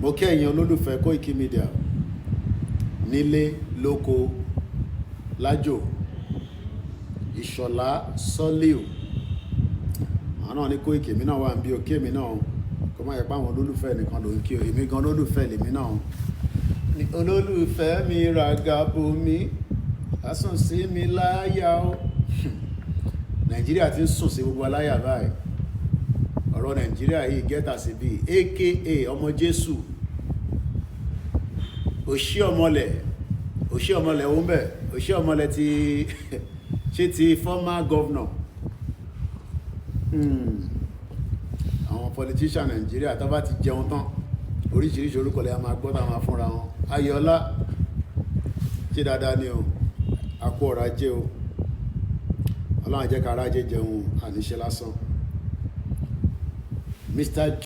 Mo kí ẹ̀yin olólùfẹ́ Koiki Media nílé lóko lájò. Ìṣọ̀lá Sọ́líù, àwọn náà ní Koiki èmi náà wà ń bí òkè mi náà, kó má yẹ pé àwọn olólùfẹ́ nìkan ló ń kí o. Èmi gan olólùfẹ́ lèmi náà ní. Olólùfẹ́ mi ràgàbò mi, lásùn sí mi láyà o. Nàìjíríà ti ń sùn sí gbogbo aláyà báyìí. Ọ̀rọ̀ Nàìjíríà yìí gẹ́tà sí bíi aka ọmọ Jésù, òṣì ọmọlẹ̀, òṣì ọmọlẹ̀ òun bẹ̀, òṣì ọmọlẹ̀ ti ṣe ti former governor. Àwọn politician Nàìjíríà tó bá ti jẹun tán, oríṣiríṣi orúkọ lè máa gbọ́ táwọn máa fúnra wọn. Ayọ̀ọ́lá, ṣé dáadáa ni o? A kú ọ̀rọ̀ ajé o. Ọlọ́run á jẹ́ ká arájé jẹun, àníṣe lásán. Mr.